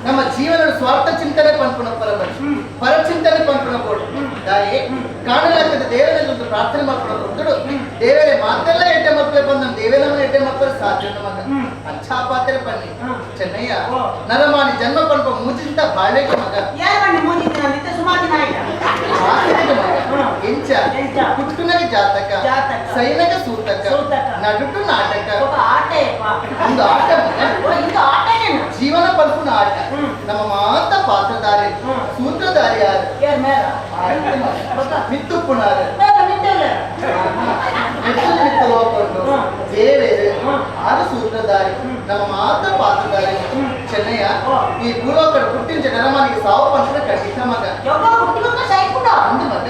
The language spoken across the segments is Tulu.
ನಮ್ಮ ಜೀವನದ ಸ್ವಾರ್ಥ ಚಿಂತನೆ ಪನ್ಪುನ ಪರಚಿಂತನೆ ಪನ್ಪುನ ಬೋಡು ದಾಯೆ ಕಾಣಲಾಗ್ತದೆ ದೇವರಲ್ಲಿ ಒಂದು ಪ್ರಾರ್ಥನೆ ಮಾಡ್ಕೊಂಡು ಕೊಡ್ತಡು ದೇವರೇ ಮಾತೆಲ್ಲ ಎಡ್ಡೆ ಮಕ್ಕಳೇ ಬಂದ ದೇವೇ ನಮ್ಮ ಎಡ್ಡೆ ಮಕ್ಕಳು ಸಾಧ್ಯ ಮಗ ಅಚ್ಚಾ ಪಾತ್ರೆ ಬನ್ನಿ ಚೆನ್ನಯ್ಯ ನರಮಾನಿ ಜನ್ಮ ಪನ್ಪ ಮೂಜಿಂತ ಬಾಳೆಗೆ ಮಗ ಎಂಚ ಕುಟ್ಕುನಗ ಜಾತಕ ಸೈನಗ ಸೂತಕ ನಡುಟು ನಾಟಕ ಒಂದು ಆಟ ಜೀವನ ಪಲ್ಪುನ ಆಟ ನಮ್ಮ ಮಾತ ಪಾತ್ರಧಾರಿ ಸೂತ್ರಧಾರಿ ಯಾರು ಮಿತ್ತುಪ್ಪುನಾರು ಮಿತ್ತು ದೇವೇರು ಆರು ಸೂತ್ರಧಾರಿ ನಮ್ಮ ಮಾತ ಪಾತ್ರಧಾರಿ ಚೆನ್ನಯ್ಯ ಈ ಭೂಲೋಕದ ಹುಟ್ಟಿನ ನರಮಾನಿಗೆ ಸಾವು ಪಂಚನ ಖಂಡಿತ ಮಗ ಅಂದು ಮಗ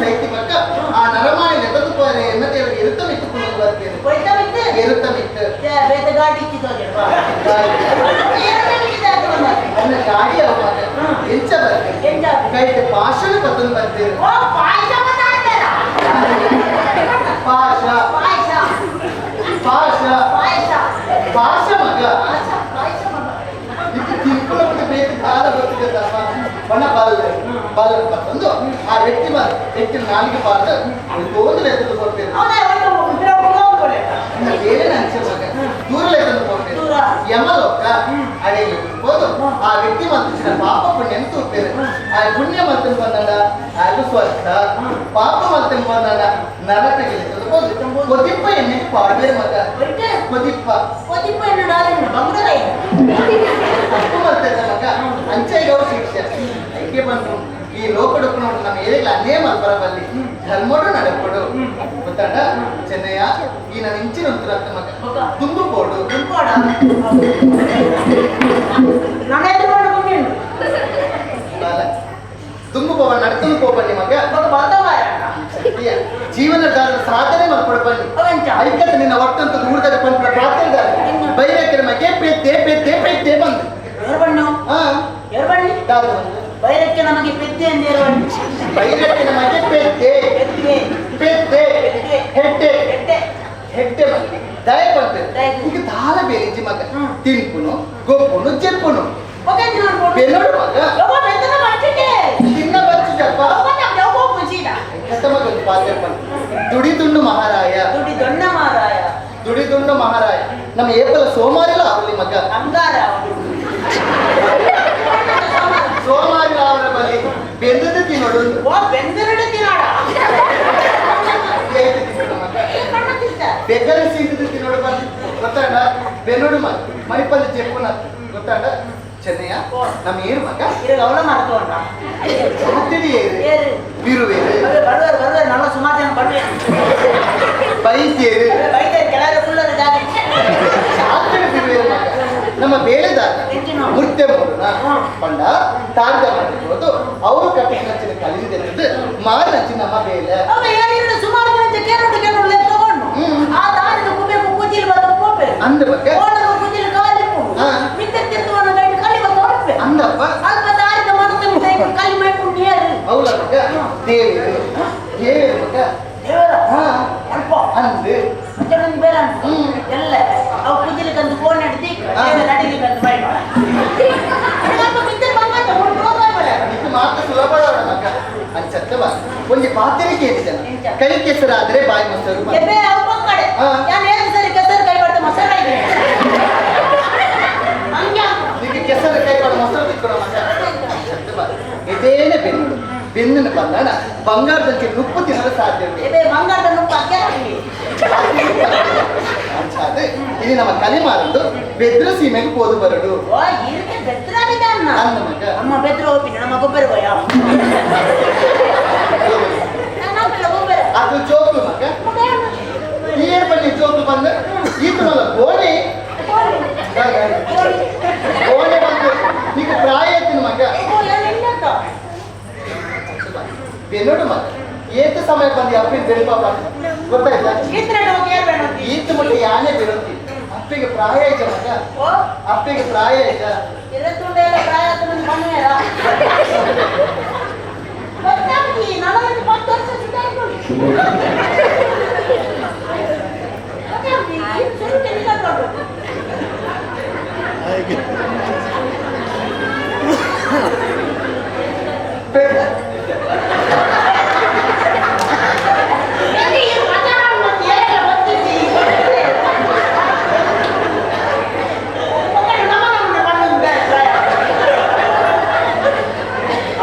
ಸೈತಿ ಮಗ ಆ ನರಮಾನಿ ಲೆಕ್ಕದು ಪೋರೆ ಎನ್ನ ದೇವರು ಇರುತ್ತ ಮಿತ್ತು ಪುನರ್ ಬರ್ತೇನೆ ಇರುತ್ತ ಮಿತ್ತು ಅನ್ನ ಗಾಡಿ ಅವ ಮಗ ಎಂಚ ಬರ್ತೇನೆ ಕೈಟ್ ಪಾಷಣ ಪತ್ತನ ಬರ್ತೇನೆ ಪಾಷ ಪಾಷ ಪಾಷ ಮಗ ಇದು ತಿನ್ಕೊಳ್ಳೋ ಬೇಕು ದಾರ ಗೊತ್ತಿದ್ದಪ್ಪ ಬಣ್ಣ ಬಾಲ್ ಬಾಲ್ ಬಂದು ಆ ವ್ಯಕ್ತಿ ವ್ಯಕ್ತಿ ನಾಲಿಗೆ ಬಾರ್ದು ಒಂದು ಎತ್ತಲು ಕೊಡ್ತೇನೆ ಬೇರೆ ಅಂಚೆ ಮಗ ದೂರ ಎತ್ತಲು ಕೊಡ್ತೇನೆ ಯಮಲೋಕ ಅಡೆಗೆ ಹೋದು ಆ ವ್ಯಕ್ತಿ ಮತ್ತು ಪಾಪ ಪುಣ್ಯ ತೂರ್ತೇನೆ ಆ ಪುಣ್ಯ ಮತ್ತು ಬಂದಾಗ ಅದು ಸ್ವರ್ಥ ಪಾಪ ಮತ್ತು ಬಂದಾಗ ನರಕಕ್ಕೆ ಕೊದಿಪ್ಪ ಎಣ್ಣೆ ಪಾಡ್ಬೇರೆ ಮಗ ಕೊದಿಪ್ಪ ತಪ್ಪು ಮಾಡ್ತದೆ ಮಗ ಅಂಚೆಗೌ ಶಿಕ್ಷೆ ಐಕೆ ಬಂತು ಈ ಲೋಕಡಪ್ಪನ ನಮ್ಮ ಏರಿಗಳ ಅನೇ ಮಲ್ಪರ ಬಲ್ಲಿ ಧರ್ಮಡು ನಡಪಡು ಗೊತ್ತಾಡ ಚೆನ್ನಯ್ಯ ಈ ನನ್ನ ಇಂಚಿನ ಉತ್ತರ ಮಗ ತುಂಬು ಪೋಡು ತುಂಬು ಪೋವ ನಡ್ತುಂಬು ಪೋಬನ್ನಿ ಮಗ ಜೀವನದಾರ ಸಾಧನೆ ಮಲ್ಪಡು ಬನ್ನಿ ಐಕತೆ ನಿನ್ನ ಒಟ್ಟಂತ ದೂರದಾಗ ಪಂಪ ಪಾತ್ರದಾರ ಬೈರಕ್ಕೆ ಮಗೆ ಪೆದ್ದೆ ಪೆದ್ದೆ ಪೆದ್ದೆ ಬಂದು ಹಾ ದಾದ ಬಂದು ಬೈರಕ್ಕೆ ನಮಗೆ ಪೆದ್ದೆ ಎಂದೇರುವಣ್ಣು ಬೈರಕ್ಕೆ ನಮಗೆ ಪೆದ್ದೆ ಪೆದ್ದೆ ಹೆಡ್ಡೆ ಹೆಡ್ಡೆ ಮಗ ದಯ ಬಂತು ಈಗ ದಾಲ ಬೇರೆ ಮಗ ತಿನ್ಪುನು ಗೊಪ್ಪುನು ಜೆಪ್ಪುನು ಬೆನ್ನೋಡು ಮಗ ತಿನ್ನ ಬಚ್ಚು ಜಪ್ಪ ಕತ್ತಮಗೊಂದು ಪಾತ್ರ ಬಂತು ದುಡಿದುಣ್ಣು ಮಹಾರಾಯ ದುಡಿದೊಣ್ಣ ಮಾರಾಯ ದುಡಿದುಣ್ಣು ಮಹಾರಾಯ ನಮ್ಮ ಏಪಲ ಸೋಮಾರಿಲ ಅವಲಿ ಮಗ ಅಂಗಾರ ಸೋಮಾರಿಲ ಅವರ ಬಲಿ ಬೆಂದದ ತಿನ್ನೋಡು ಓ ಬೆಂದರಡು ತಿನ್ನಾಡ ಬೆಗರ ಸೀದದ ತಿನ್ನೋಡು ಬಂದು ಗೊತ್ತಾಡ ಬೆನ್ನೋಡು ಮಗ ಮಣಿಪಲ್ಲಿ ಜೆಪ್ಪುನ ಗೊತ್ತಾಡ ಚೆನ್ನಯ್ಯ ನಮ್ಮ ಏರು ಮಗ ಅವಳ ಮರ್ತೋಣ ಜಾತಿಡಿ ಏರು ಬಿರುವೇರು ಬರುವರು ಬರುವರು ನನ್ನ ಸುಮಾರು ಜನ ಬರುವೆ ಬೈದ್ಯರು ಬೈತಾರೆ ಕೆಲವರು ಫುಲ್ಲರು ಜಾಗ ಜಾತಿಡಿ ಬಿರುವೇರು ಮಗ ನಮ್ಮ ಬೇಳೆದಾರ ಮುರ್ತೆ ಮೂಡುನ ಪಂಡ ತಾರ್ದ ಮಾಡಿರ್ಬೋದು ಅವರು ಕಟ್ಟಿಗೆ ನಚ್ಚಿನ ಕಲಿದಿದ್ದೆಂದು ಮಾರು ನಚ್ಚಿನ ನಮ್ಮ ಬೇಲೆ ಸುಮಾರು ಜನ ಕೇರೋಡು ಕೇರೋಡು ತಗೊಂಡು ಆ ದಾರಿದ ಕುಬೇಕು ಕೂಜಿಲ್ ಬಂದು ಪೋಪೆ ಅಂದ ಬಗ್ಗೆ ಓಣದ ಕೂಜಿಲ್ ಕಾಲಿ ಮಿತ್ತ ತಿರ್ತವನ ಗೈಡ್ ಕಾಲಿ ಬಂದು ಹೊರಪೆ ಅಂದಪ್ಪ ಅಲ್ಪ ದಾರಿದ ಮನದ ಕಾಲಿ ಮೈಪು ನೀರು ಅವಳ ಮಗ ದೇವರು ದೇವರು ಮಗ ದೇವರ ಹಾ ಅಲ್ಪ ಅಂದು ಮಾತ್ರ ಸುಲಭ ಅಂಚತ್ತವ ಒಂಜಿ ಪಾತ್ರೆಗೆ ಏರಿದನ ಕೈ ಕೆಸರಾದ್ರೆ ಬಾಯಿ ಮೊಸರು. ನಿಮಗೆ ಕೆಸರು ಕೈ ಕೊಡ ಮೊಸರು ತಿಕ್ಕೊಡ ಮಗ. ಅಂಚತ್ತವ ಇದೇನೆ ಬೆನ್ನು ಬೆನ್ನಿನ ಬಂದಣ ಬಂಗಾರದಂತೆ ನುಪ್ಪು ತಿನ್ನಲು ಸಾಧ್ಯವೇ? ಬಂಗಾರದ ನುಪ್ಪು ಅಂಚಾದ ಇಲ್ಲಿ ನಮ್ಮ ಕಲಿಮಾರಂದು ಬೆದ್ರು ಸೀಮೆಗೆ ಪೋದು ಬರಡು. ಅಮ್ಮ ಬೆದ್ರು ಹೋಗ್ತೀನಿ ನಮ್ಮ ಗೊಬ್ಬರ ಹೋಯ. ಅದು ಜೋಕು ಮಗ. ಏನ್ ಬನ್ನಿ ಜೋಕು ಬಂದ ಈತನಲ್ಲ ಗೋಣಿ ಗೋಣೆ ಬಂದು ನೀಗ ಪ್ರಾಯ ಐತಿನ ಮಗ. ಬೆನ್ನೋಡು ಮಗ ಏತ ಸಮಯ ಬಂದು ಅಪ್ಪಿನ ಬೆಳಿಪಾಪ ಗೊತ್ತಾಯ್ತಾ? ಈತ ಮುಟ್ಟ ಯಾನೇ ಬೆಳತಿ ಅಪ್ಪಿಗೆ ಪ್ರಾಯ ಐತ ಮಗ. ಅಪ್ಪಿಗೆ ಪ್ರಾಯ ಐತ.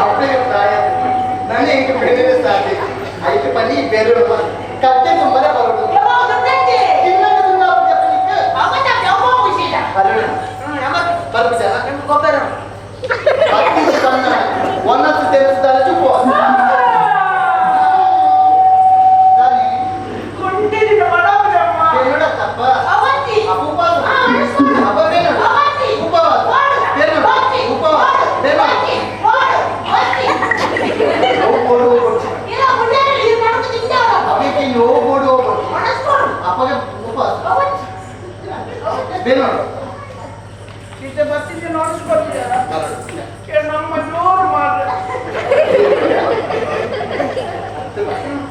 ಅಪ್ಪಿಗೆ ಪ್ರಾಯ ನನಗೆ ಹಿಂಗೆ ಬೆಳೆದ ಸಾಧ್ಯ ಐದು ಪನಿ ಬೆರಳು ಕಟ್ಟೆ ತುಂಬರೆ ಬರೋದು ತಿನ್ನಕ್ಕೆ ತಿನ್ನ ಬರಡು ಬರ್ಬಿಟ್ಟಲ್ಲ ಹತ್ತಿ ಸಣ್ಣ ಒಂದೊಂದು ತೆರೆಸ್ತಾರೆ ಚುಪ್ಪು ತಪ್ಪ ಅಪುಪಾಸ ಅಪಬೇನು ಉಪವಾಸ ಬೇನು ಉಪವಾಸ ಬೇನು ಓಡು ಅಪಿಗೆ ಓಡು ಅಪ್ಪಗೆ ಉಪವಾಸ ಬೇನು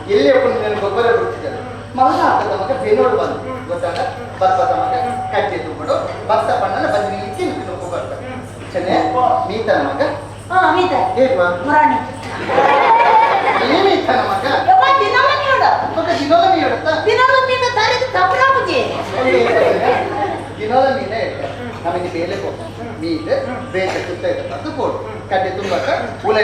ಎಲ್ಲಿ ನಾನು ಗೊಬ್ಬರ ಬಿಡ್ತಿದ್ದಾರೆ ಮಗ ಆಗ್ತದ ಮಗ ಬೇನೋಡು ಬಂದು ಗೊತ್ತಾಗ ಬತ್ತ ಮಗ ಕಟ್ಟೆ ತುಂಬಿಡು ಭತ್ತ ಬಣ್ಣನ ಬಂದು ನಿಲ್ಲಿಕ್ಕಿ ನಿಂತು ಬರ್ತ ಚೆನ್ನೆ ಮೀತನ ಮಗ. ಏಪ ಏ ಮೀತನ ಮಗ ಮಗ ದಿನೋಲ ಮೀ ಹೇಳುತ್ತಾ ದಿನೋಲ ಮೀನ ಹೇಳ್ತ ನಮಗೆ ಬೇಲೆ ಹೋಗ ಮೀನು ಬೇಗ ಸುತ್ತ ಇದ್ದ ಅದು ಕೊಡು ಕಡ್ಡೆ ತುಂಬಕ್ಕ ಉಲ.